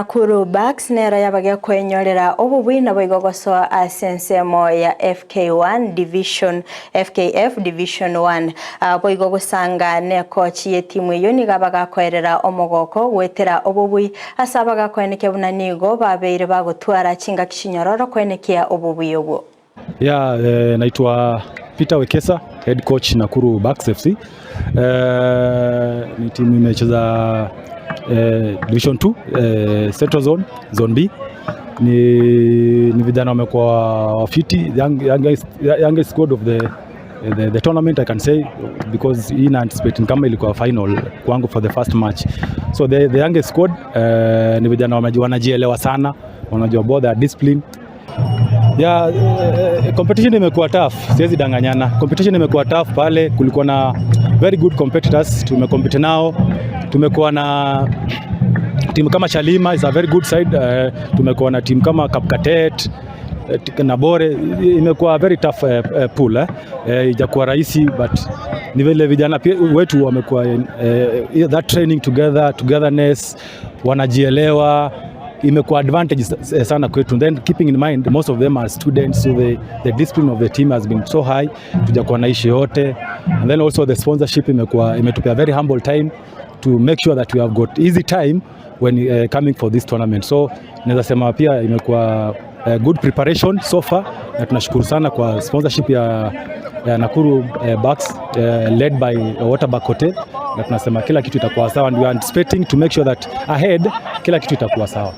Nakuru Bucks nero yabagia kwenyorera obobui naboigo gosoa ase ensemo ya FK1 Division, FKF Division 1. Boigo gosanga nekochi yetimu eyio nigo abagakoerera omogoko goetera obobui ase abagakoenekia buna nigo babeire bagotwara chingaki chinyororo koenekia obobui obwo. Yeah, eh, naitwa Peter Wekesa, head coach Nakuru Bucks FC. Eh, ni timu imecheza eh, Division 2 eh, Central Zone, Zone B. Ni, ni vijana wamekuwa wafiti young, youngest, youngest squad of the, the, the tournament I can say because hii na anticipate kama ilikuwa final kwangu for the first match. So the, the youngest squad eh, ni vijana wanajielewa sana, wanajua both their discipline ya eh, competition imekuwa tough, siwezi danganyana. Competition imekuwa tough pale, kulikuwa na very good competitors, tumecompete nao. Tumekuwa na timu kama Shalima is a very good side. Uh, tumekuwa na timu kama Kapkatet eh, na Bore, imekuwa very tough uh, uh, pool eh. Eh, ijakuwa rahisi but ni vile vijana pia wetu wamekuwa eh, that training together, togetherness, wanajielewa imekuwa advantage sana kwetu. Then keeping in mind most of them are students so the, the discipline of the team has been so high, tujakuwa na issue yote and then also the sponsorship imekuwa imetupea very humble time to make sure that we have got easy time when uh, coming for this tournament so naweza sema pia imekuwa uh, good preparation so far na tunashukuru sana kwa sponsorship ya, ya Nakuru uh, Bucks uh, led by Waterbuck Hotel na tunasema kila kitu itakuwa sawa and we are anticipating to make sure that ahead kila kitu itakuwa sawa.